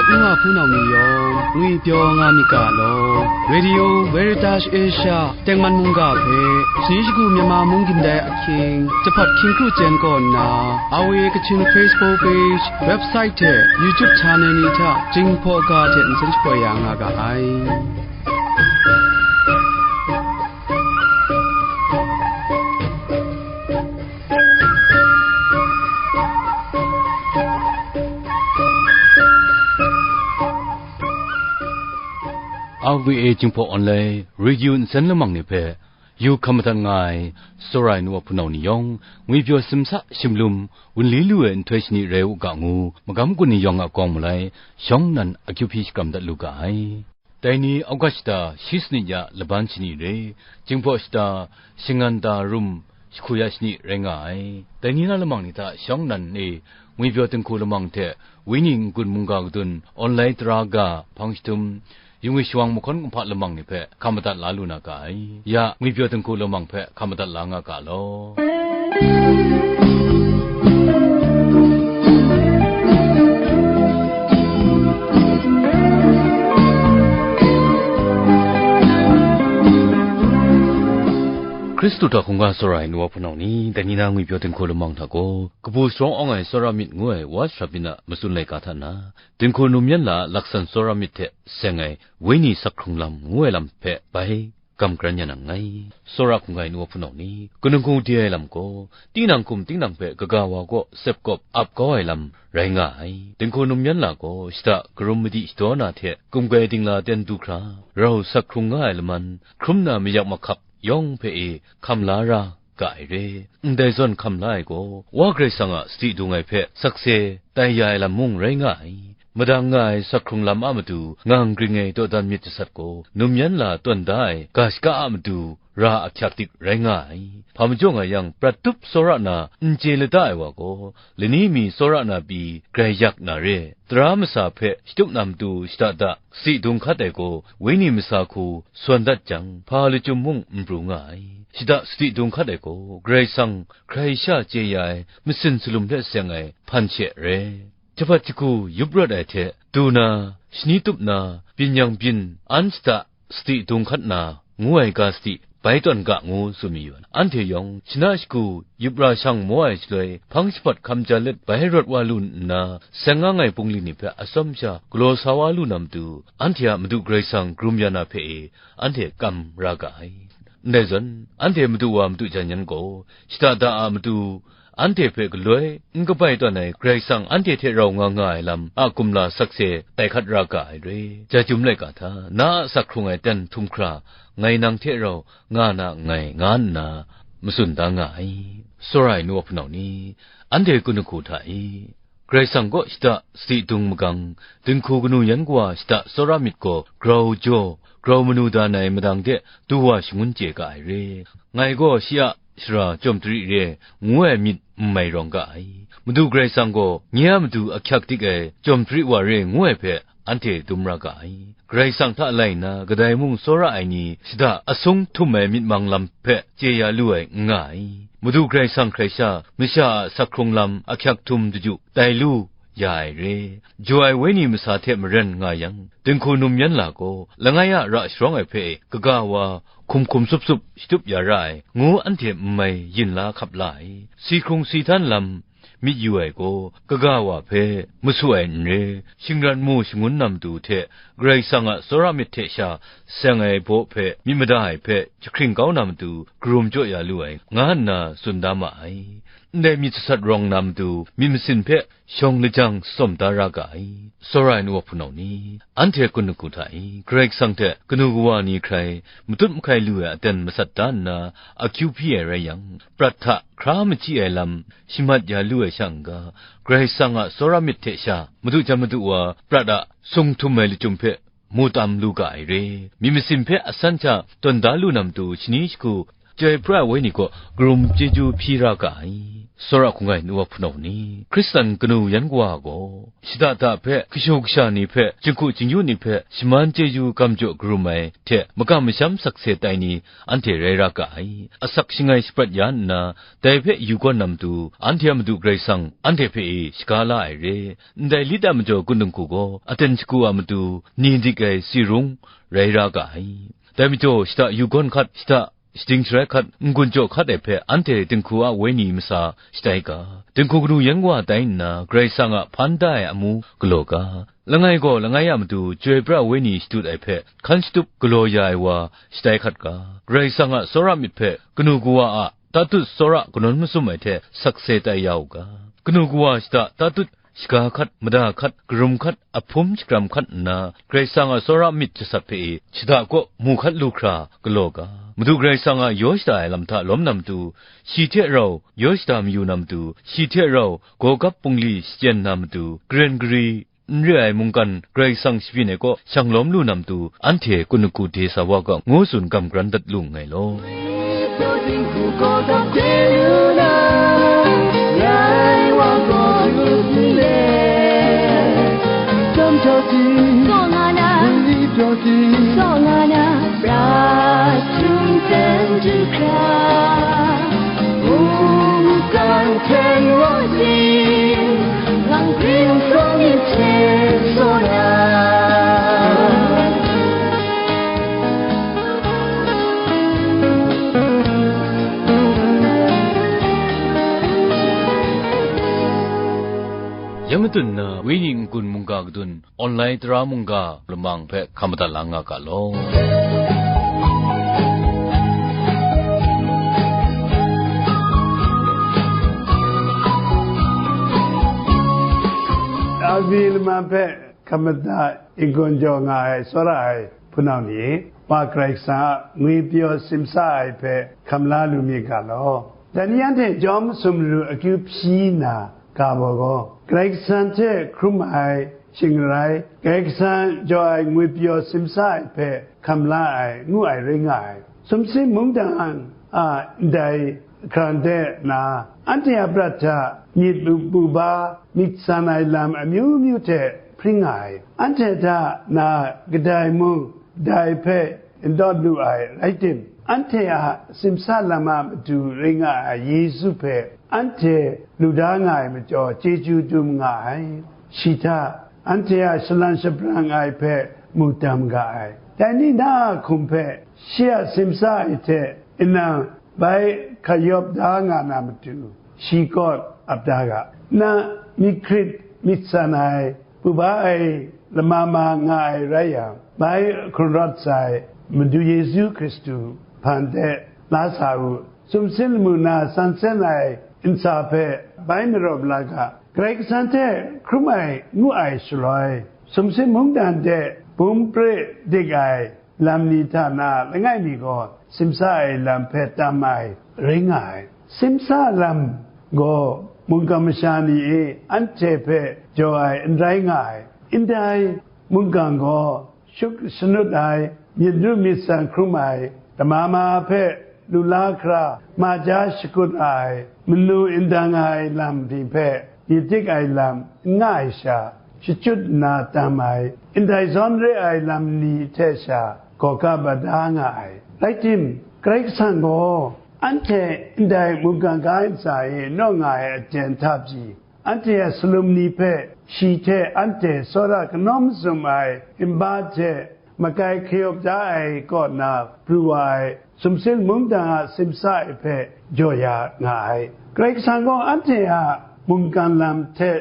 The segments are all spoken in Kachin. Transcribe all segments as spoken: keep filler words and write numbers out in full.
N wa hpunau ni yawng ngwipyaw nga myit ga law, Radio Veritas Asia tengman mungga hpe, shani shagu Myanmar mung gindai ahkying, jahpat hkying kru chyen kaw nna, R V A Kachin Facebook page, website hte YouTube channel ni hta Jinghpaw ga hte nsen shapoi ya nga ga ai. R V A Jinghpaw Online Radio nsen lamang ni hpe, yu hkam madat nga ai, tsawra ai nu wa hpunau ni yawng, ngwipyaw simsa shimlum, wunli lu ai nhtoi shani rai u ga ngu, magam gun ni yawng a kawng malai, shawng nnan akyu hpyi shakram dat lu ga ai. Dai ni August shata shi sanit ya laban shani re, Jinghpaw shata shingan da rum, shahku ya shani rai nga ai. Dai ni na lamang ni hta shawng nnan e, ngwipyaw dinghku lamang hte, Wenyi n-gun mungga kadun, online tara ga, hpang shadum, yu ngwi shawang mahkawn kumhpa lamang ni hpe hkam madat la lu na ga ai. Ya, ngwipyaw dinghku lamang hpe hkam madat la nga ga law. Hkristu hta hkungga tsawra ai nu wa hpunau ni, dai ni na ngwipyaw dinghku lamang hta gaw, kabu sharawng awng ai tsawra myit ngu ai wa shara byin a matsun laika hta na, dinghku num yan la a laksan tsawra myit hte seng ai Wenyi sak hkrung lam ngu ai lam hpe bai gam kran ya nang ngai. Tsawra hkungga ai nu wa hpunau ni, kanu hku de ai lam gaw, tinang hkum tinang hpe kaga wa kaw sep kawp ap kau ai lam rai nga ai. Dinghku num yan la gaw, shada karum madi shadaw na hte kum grai dingla ten du hkra, rau sak hkrung nga ai laman, hkrum na mayak mahkap yawng hpe e hkam la ra ga ai re. Ndai zawn hkam la ai gaw, Wa Karai Kasang a sadi dung ai hpe sakse tai ya ai lam mung rai nga ai. Madang nga ai sak hkrung lam a matu ngang gring ai dawdan myit jasat gaw, num yan la tawn da ai ga shaka a matu ra ahkyak dik rai nga ai. Hpa majaw nga yang, prat tup tsawra na n chye lada ai wa gaw, lani mi tsawra na pyi grai yak na re. Tara masa hpe shatup na matu shada da, sadi dung hkat ai gaw, Wenyi masa hku sawn dat jang, hpa lachyum mung n pru nga ai. Shada sadi dung hkat ai gaw, Karai Kasang hkrai sha chye ya ai masin salum hte seng ai hpan she re. Jahpat jahku yup rawt ai hte du na, shani tup na, byin yang byin, an shada sadi dung hkat na, ngu ai ga sadi bai tawn ga ngu tsun mayu ai. Anhte yawng shana shagu yup ra shang maw ai shaloi, hpang shapawt hkam ja let bai rawt wa lu nna, seng ang ai bungli ni hpe atsawm sha galaw sa wa lu na matu, anhte a Madu Karai Kasang karum ya na hpe e, anhte kam ra ga ai. Ndai zawn, anhte madu wa madu jan yan gaw, shada da a matu, anhte hpe galoi n kabai tawn ai Karai Kasang anhte hte rau nga nga ai lam a kumla sakse tai hkat ra ga ai re. Jajum laika hta, na a sak hkrung ai ten htum hkra, ngai nang hte rau nga na nngai, nga nna matsun da nga ai. Tsawra ai nu wa hpunau ni, anhte kanu hku hta e, Karai Kasang kaw shada sadi dung magang, dinghku kanu yan kawa shada tsawra myit gaw grau jaw, grau manu dan ai madang de du wa shangun chye ga ai re. Ngai gaw shi a shara chyawm tari re, ngu ai myit n mai rawng ga ai. Madu Karai Kasang gaw nye a matu ahkyak dik ai chyawm tari wa re, ngu ai hpe anhte dum ra ga ai. Karai Kasang hta lai nna, kadai mung tsawra ai ni shada asung htum ai myit mang lam hpe chye ya lu ai n nga ai. Madu Karai Kasang hkrai sha, masha a sak hkrung lam ahkyak htum daju tai lu ya ai re. Jaw ai wenyi masa hte maren nga yang, dinghku num yan la gaw, langai a ra sharawng ai hpe kaga wa hkum hkum sup sup shatup ya ra ai, ngu anhte n mai yin la hkap la ai. Si hkrung si htan lam myit yu ai gaw, kaga wa hpe masu ai n re, shingran mu shangun na matu hte, Karai Kasang a tsawra myit hte sha seng ai baw hpe myit mada ai hpe jahkring kau na matu, karum jaw ya lu ai, nga nna tsun da ma ai. Ndai myit sasat rawng na matu, myit masin hpe shawng lajang tsawm da ra ga ai. Tsawra ai nu wa hpunau ni, anhte kanu hku hta e, Karai Kasang hte kanu kawa ni hkrai matut mahkai lu ai aten masat da nna, akyu hpyi ai rai yang, prat hta hkra machyi ai lam shamat ya lu ai sha n-ga, Karai Kasang a tsawra myit hte sha, madu jan madu wa prat a sung htum ai lachyum hpe mu tam lu ga ai re. Myit masin hpe asan sha tawn da lu na matu, shani shagu Chyoi pra ai Wenyi kaw karum chyeju hpyi ra ga ai. Tsawra hkungga ai nu wa hpunau ni, Hkristan kanu yan kawa gaw, shada da hpe, kashu kasha ni hpe, jinghku jingyu ni hpe, shaman chyeju gam jaw karum ai hte, makam masham sakse tai ni, anhte rai ra ga ai. Asak shangai shaprat ya nna, dai hpe yu gawn na matu, anhte a Madu Karai Kasang anhte hpe e shaga la ai re. Ndai lit a majaw gun dinghku gaw, aten shagu a matu, ni dik ai tsi rung rai ra ga ai. Dai majaw, shada yu gawn hkat, shada shading sharai hkat, n-gun jaw hkat ai hpe anhte dinghku a wenyi masa shatai ga, dinghku kanu yan wa tai nna, Karai Kasang a hpan da ai amu galaw ga, langai gaw langai a matu Chyoi pra ai Wenyi shadut ai hpe hkan shatup galaw ya ai wa shatai hkat ga, Karai Kasang a tsawra myit hpe kanu kawa a tatut tsawra kanawn masum ai hte sakse tai ya u ga, kanu kawa shada tatut shaga hkat, mada hkat, karum hkat, ahpum shakram hkat nna, Karai Kasang a tsawra myit jasat hpe e shada kaw mu hkat lu hkra galaw ga, Madu Karai Kasang a yaw shada ai lam hta lawm na matu, shi hte rau yaw shada mayu na matu, shi hte rau gawgap bungli shachyen na matu, karen gari n re ai mungkan Karai Kasang shabyin ai kaw shang lawm lu na matu, anhte kun agu de sa wa ga, ngu tsun gam garan dat lu nngai law. Ya matun na, Wenyi n-gun mungga kadun, online tara mungga lamang hpe hkam madat la nga ga law. Avi lamang hpe hkam madat n-gun jaw nga ai, tsawra ai hpunau ni, Wa Karai Kasang a ngwi pyaw simsa ai hpe hkam la lu myit ga law. Dai ni anhte jawm sumru akyu hpyi na ga baw gaw, Karai Kasang hte hkrum ai shing arai, Karai Kasang jaw ai ngwi pyaw simsa ai hpe hkam la ai, ngu ai rai nga ai. Sumsing mungdan a ndai hkran de na, anhte a prat hta myit bu, bu ba myit san ai lam amyu myu hte hpring nga ai. Anhte hta na kadai mung dai hpe n dawt lu ai rai tim, anhte a simsa lam a matu rai nga ai Yesu hpe anhte lu da nga ai majaw, chyeju dum nga ai. Shi hta anhte a shalan shabrang ai hpe mu tam ga ai. Dai ni na a hkum hpe shi a simsa ai hte nang bai hkayawp da nga na matu, shi kaw ap da ga. Na myit hkrit myit san ai, bu ba ai lama ma nga ai rai yang, bai hkun rawt sai Madu Yesu Hkristu hpan de la sa u. Sumsing lamu na san sen ai ntsa hpe bai marawp la ga. Karai Kasang hte hkrum ai ngu ai shaloi, sumsing mungdan de bum pre dik ai lam ni hta na langai mi gaw simsa ai lam hpe tam ai rai nga ai. Simsa lam gaw mungkan masha ni e anhte hpe jaw ai n rai nga ai. Ndai mungkan gaw shuk shanut ai, myit ru myit san hkrum ai, lama ma hpe lu la hkra, ma ja shakut ai, manu ndang ai lam ting hpe myit dik ai lam n nga ai sha, shachyut nna tam ai, ndai zawn re ai lam ni hte sha gaw ka ba da nga ai. Rai tim, Karai Kasang gaw anhte ndai mungkan ga ai ntsa e naw nga ai aten hta pyi, anhte a salum ni hpe shi hte anhte tsawra kanawn mazum ai nba hte makai hkayawp da ai kaw na pru wa ai sumsing mungdan a simsa ai hpe jaw ya nga ai. Karai Kasang gaw anhte a mungkan lam hte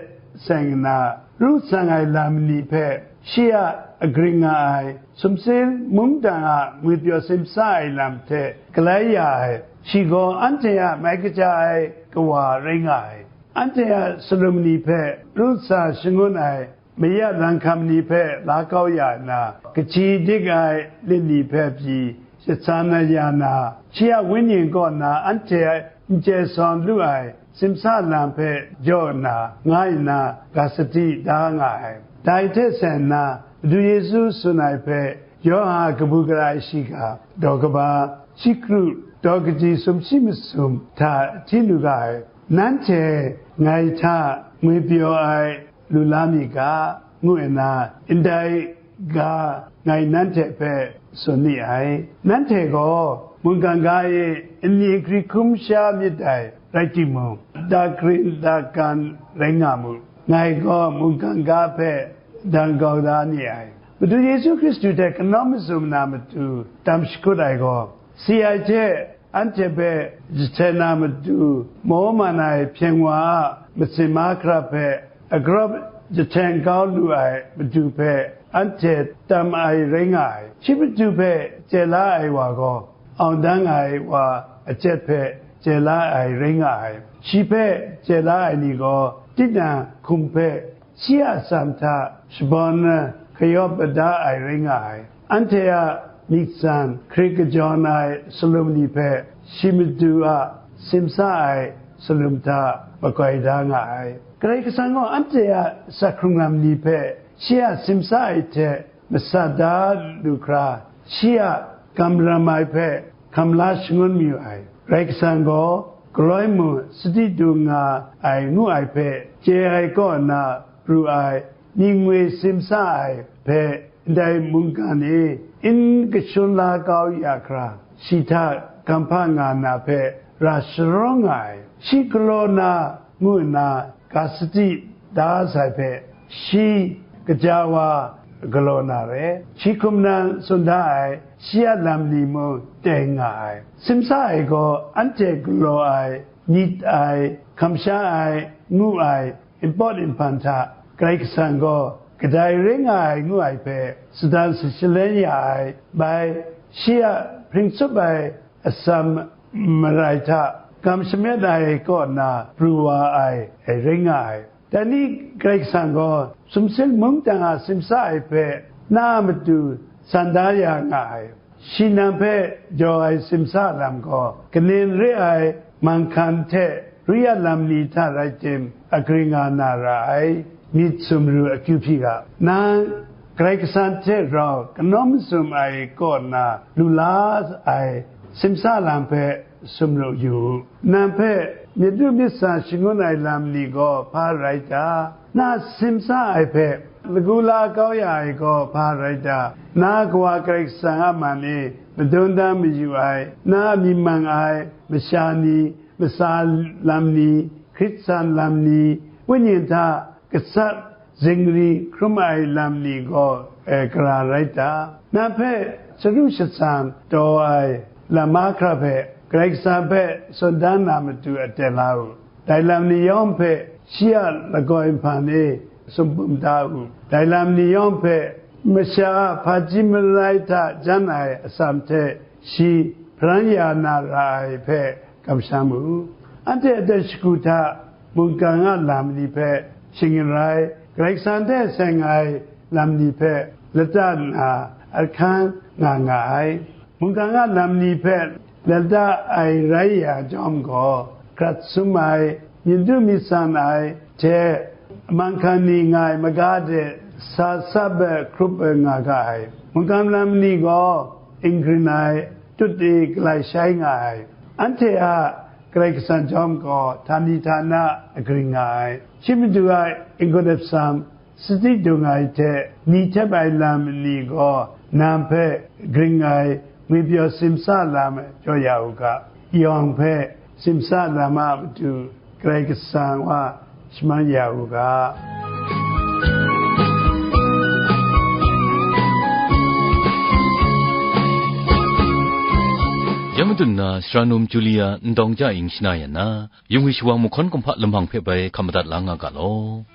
seng nna, ru tsang ai lam ni hpe shi a agring nga ai, sumsing mungdan a ngwipyaw simsa ai lam hte galai ya ai, shi gaw anhte a mai kaja ai Kawa rai nga ai. Anhte a salum ni hpe ru tsa shangun ai mayat lang hkam ni hpe la kau ya nna, kachyi dik ai lit ni hpe pyi shatsan na ya na, shi a wenyi kaw na anhte n chye sawn lu ai simsa lam hpe jaw nna, nga nna, ga sadi da nga ai. Dai hte seng nna, Madu Yesu tsun ai hpe Yawhan a kabu gara ai shiga daw kaba, shi kru daw kaji sumshi masum hta hti lu ga ai, nanhte ngai hta ngwipyaw ai lu la mi ga, ngu nna, ndai ga ngai nanhte hpe tsun ni ai. Nanhte gaw mungkan ga e nni nkri hkrum sha myit dai rai timung, dakrin dakan rai nga mu. Ngai gaw mungkan ga hpe dan kau da ni ai. Madu Yesu Hkristu hte kanau mazum na matu tam shakut ai gaw, si ai hte anhte hpe jahten na matu, maw man ai hpyen wa a matsin mahkra hpe agrawp jahten kau lu ai matu hpe anhte tam ai rai nga ai. Shi matu hpe chye la ai wa gaw, aung dang ai wa achyet hpe chye la ai rai nga ai. Shi hpe chye la ai ni gaw, tinang hkum hpe shi a atsam hta shabawn kayawp da ai rai nga ai. Anhte a myit san hkrit kajawn ai salum ni hpe shi matu a simsa ai salum hta makoi da nga ai. Karai Kasang gaw anhte a sak hkrung lam ni hpe shi a simsa ai hte masat da lu hkra, shi a kamram ai hpe hkam la shangun mayu ai. Karai Kasang gaw galoi mung sadi du nga ai ngu ai hpe chye ai kaw na pru ai, myit ngwi simsa ai hpe ndai mungkan e n kashun la kau ya hkra, shi hta kamhpa nga na hpe ra sharawng nga ai. Shi galaw na ngu nna ga sadi da sai hpe, shi kaja wa galaw na re, shi hkum nan tsun da ai, shi a lam ni mung teng nga ai. Simsa ai gaw anhte galaw ai, myit ai, hkamsha ai, ngu ai, npawt nhpan hta Karai Kasang gaw kadai rai nga ai ngu ai hpe, sadan sa shaloi ya ai, bai shi a hpring tsup ai atsam marai hta gam shamyet ai kaw na pru wa ai, ai rai nga ai. Dai ni Karai Kasang gaw sumsing mungdan a simsa ai hpe na a matu san da ya nga ai. Shi nang hpe jaw ai simsa lam gaw, kaning re ai manghkan hte ru ya lam ni hta rai tim, agring nga na ra ai myit sumru akyu hpyi ga. Nang Karai Kasang hte rau kanawn mazum ai kaw na lu la ai simsa lam hpe sumru yu u. Nang hpe myit du myit san shangun ai lam ni gaw hpa rai ta? Na simsa ai hpe lagu la kau ya ai gaw hpa rai ta? Na Kawa Karai Kasang a man e madun dan mayu ai, na myi mang ai masha ni, matsa lam ni, hkrit san lam ni, wenyi hta gasat zingri hkrum ai lam ni gaw, eh, gara rai ta? Nang hpe sharu shatsang taw ai lam mahkra hpe Karai Kasang hpe tsun dan na matu aten la u. Dai lam ni yawng hpe shi a lagawai nhpan e sumpum da u. Dai lam ni yawng hpe masha a hpaji marai hta jan ai atsam hte shi hparan ya na ra ai hpe kamsham u. Anhte aten shagu hta mungkan a lam ni hpe shingrai, Karai Kasang hte seng ai lam ni hpe lata nna ahkang nga nga ai. Mungkan a lam ni hpe lata ai rai ya jawm gaw, hkrat sum ai, myit du myit san ai hte manghkan ni nga ai maga de sa sap ai hkrup ai nga ga ai. Mungkan lam ni gaw n-, grin ai, tut e galai shai nga ai. Anhte a Karai Kasang jawm gaw htani htana agring nga ai. Shi matu a n-gun epsam, sadi dung ai hte ni htep ai lam ni gaw nang hpe gring ai ngwipyaw simsa lam jaw ya u ga, yawng hpe simsa lam a matu Karai Kasang wa shaman ya u ga. Ya madun na, Sara Num Julia n dawng ja ing shana yan na, yung ai shawang mahkawn kumhpa lamang hpe bai hkap madat la nga ga law.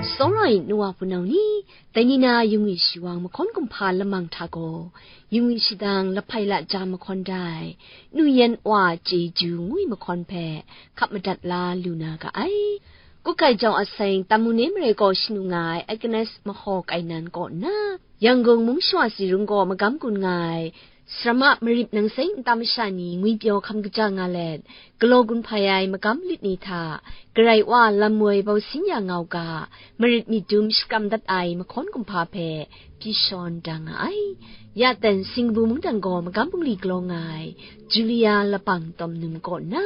Tsawra ai nu wa hpunau ni, dai ni na yung ai shawang mahkawn kumhpa lamang hta gaw, yung ai shadang lahpai laja mahkawn dai, Nu Yan Wa Chyeju ngu ai mahkawn hpe hkap madat la lu na ga ai. Kukai jawng a seng Tamu ne mare gaw shanu nga ai Agnes Mahaw Kainan kaw nna, Yangon mung shawa tsi rung gaw magam gun nga ai Saram a marit nang seng nta masha ni ngwipyaw hkam kaja nga let, galaw gun hpai ai magam lit ni hta, Karai Wa lam woi bau sin ya nga u ga, marit myit dum shakram dat ai mahkawn kumhpa hpe hpyi shawn da nga ai. Ya ten Singkabu mungdan gaw magam bungli galaw nga ai, Julia lapang tawm num kaw nna,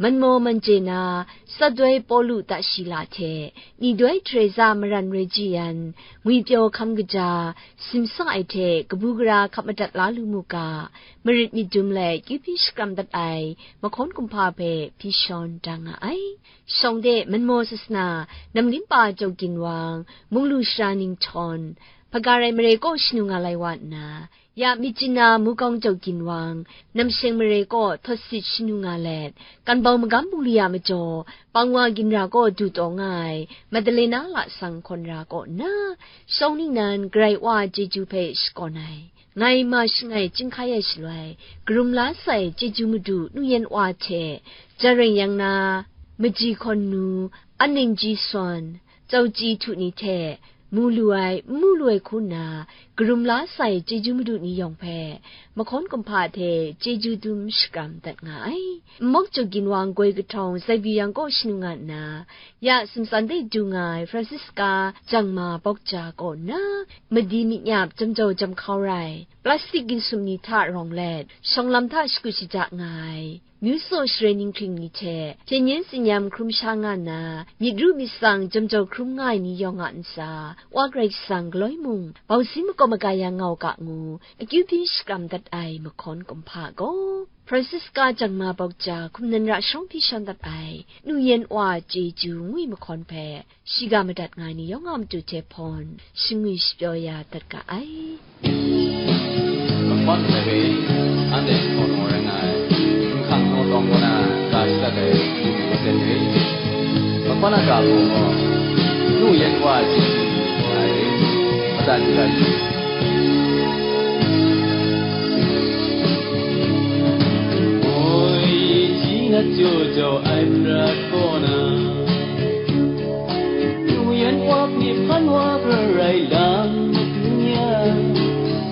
Manmaw Manje na, Sadoi Pawlu ta shi la hte, Nidoi Teresa maran Reji yan, ngwipyaw hkam kaja, simsang ai hte kabu gara hkap madat la lu mu ga, marit myit dum let kyu hpyi shakram dat ai mahkawn kumhpa hpe hpyi shawn da nga ai. Shawng de Manmaw Sasana, Namgin Pa Jaw Ginwang, Munglu Sara Ninghtawng, Hpaga Rai Mare kaw shanu nga lai wa nna, ya Myitkyina Mukawng Jaw Ginwang, Namsheng Mare kaw Thawtsit shanu nga let, Kanbau magam bungli a majaw, Pangwa Ginra kaw du taw nga ai, Madalena Lasang Hkawn Ra kaw nna, shawng ningnan Karai Wa a chyeju hpe shakawn ai, ngai ma shangai chyinghkai ai shaloi, karum la sai chyeju madu Nu Yan Wa hte, Jareng Yang na, Maji Hkawn Nu, Aning Ji Sawn, Chau Chyi Htu ni hte, mu lu ai, n mu lu ai hku nna, karum la sai chyeju madu ni yawng hpe, mahkawn kumhpa hte chyeju dum shakram dat nga ai. Nmawk Jaw Ginwang goi kahtawng Zaibi Yang kaw shanu nga nna, ya Sumsan de du nga ai Francisca Jangma Bawkja kaw nna, madi myit nyap jam jau jam hkau rai, plastik ginsum ni hta rawng let, shawng lam hta shakut shaja nga ai, Myu tsaw sharoi ninghkring ni hte, hpyen yen tsin-yam hkrum sha nga nna, myit ru myit tsang jam jau hkrum nga ai ni yawng a ntsa, Wa Karai Kasang galoi mung, bau sin makawp maga ya nga u ga ngu, akyu hpyi shakram dat ai mahkawn kumhpa gaw, Francisca Jangma Bawkja hkum nan ra sharawng hpyi shawn dat ai, Nu Yan Wa a chyeju ngwi mahkawn hpe, shiga madat nga ai ni yawng a matu hte hpawn, shingwi shapyaw ya dat ga ai. Mahkawn hpe, anhte hpawn gaw rai nga ai, nhkang naw tawng kaw na ga shadat ai, aten re. Mahkawn a ga hpaw gaw, Nu Yan Wa a chyeju nga ai, madat yu ga yu. Oi, ji nat jaw jau ai prat kaw na, Nu Yan Wa hpang wa garai lam matu ya,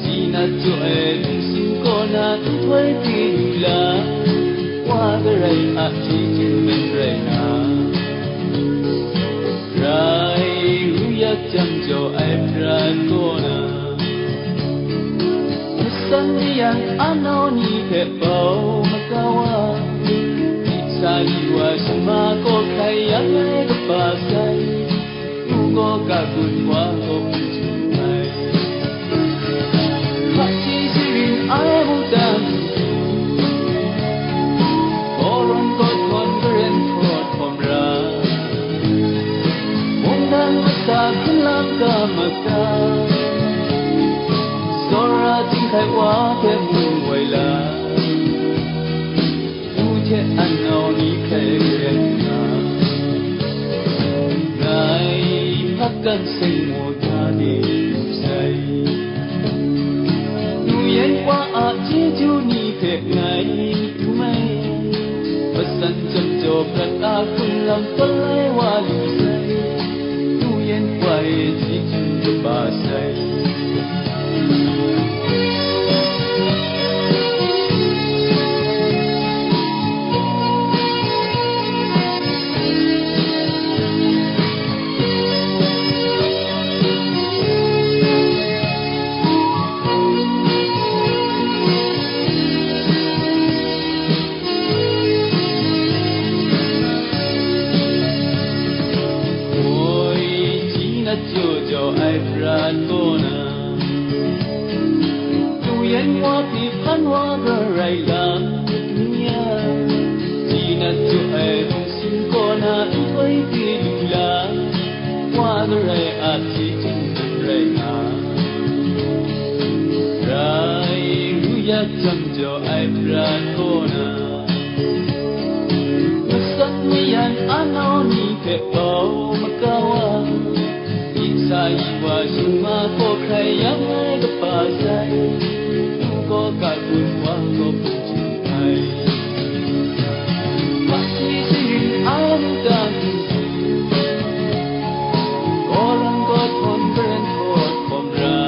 ji nat jaw ai lungsim kaw na nhtoi hte lu la, wa garai a chyeju rai na, rai ru yak jang jau ai prat kaw na, Masan mayan anau ni hpe bau makau ai, sa yu wa shama kaw hkrai yang ai kaba sai, u gaw ka gun wa gaw hpung htum ai. Hpaji sharin ai mungdan, Kawrawng kawt hkawm, karen hkawt hkawm ra, mungdan masa hkrun lam ga maga, tsawra chyinghkai wa hpe mu woi la, du hte an nau ni hkrai karen nga, ngai hpakkan seng maw ta de lu sai. Nu Yan Wa a chyeju ni hpe ngai dum ai, masan jam jaw prat a hkrun lam tawn lai wa lu sai, Nu Yan Wa e chyeju kaba sai. Oi, ji nat jaw jau ai prat kaw na, Nu Yan Wa hpe hpan wa garai lam matu ya, ji nat jaw ai lungsim kaw na nhtoi hte lu la, wa garai a hpyi htingnu rai nga, rai ru yak jang jau ai prat kaw na, masan mayan anau ni hpe bau makau ai, myit sa yu wa shama kaw hkrai yang ai kaba sai, nu gaw ka gun wa gaw hpung htum ai. Hpaji sharin ai mungdan, kawrawng kawt hkawm, karen hkawt hkawm ra,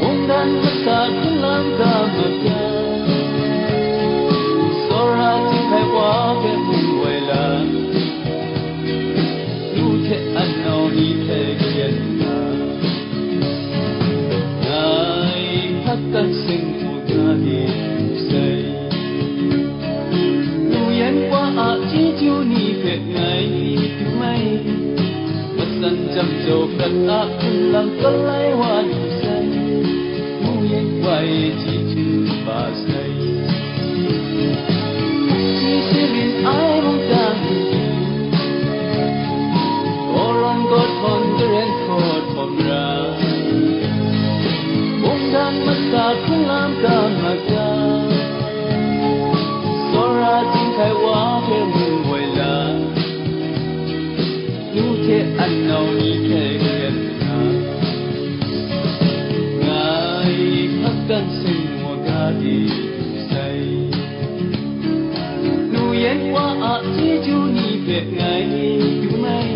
mungdan masa hkrun Jaw prat a hkum lam hkalai wa lu sai, mu yen wai chyeju kaba sai. Ni sirin ai mungdan, kawran gawt hkawn garen hkawt hkawm ra, mungdan masa hkum lam ga ma ga, tsawra jin hkai wa hpe mu woi la. Nu hte an nau ni hpe karen nna, ngai hpakdan seng waga de du sai. Nu yen wa a chyeju ni hpe ngai du mai.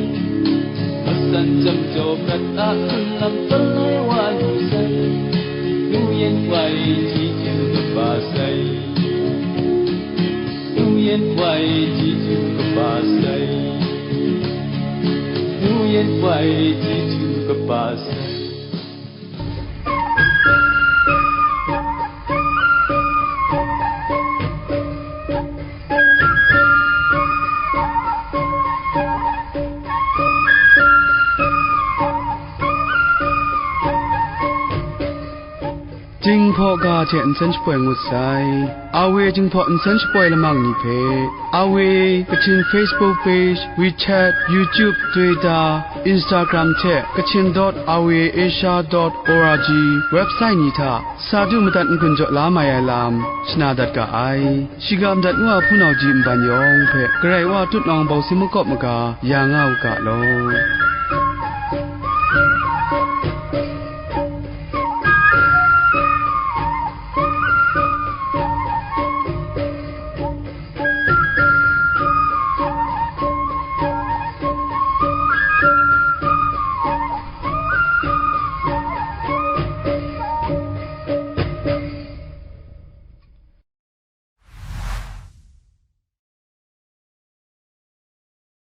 Matsan jam jaw prat a hkum lam hkalai wa lu sai. Nu yen wai chyeju kaba sai. Nu yen wai chyeju kaba sai. Nu yen wai chyeju kaba sai. Jinghpaw ga hte nsen shapoi ngut sai. A W Jinghpaw nsen shapoi lamang ni hpe, A W Kachin Facebook page, WeChat, YouTube, Twitter, Instagram hte Kachin dot R V A Asia dot O R G website ni hta sa du madat n-gun jaw la mai ai lam shana dat ga ai. Shiga madat ngu a hpunau ji nban yawng hpe Karai Wa tutnawng bawsi makawp maga ya nga u ga law.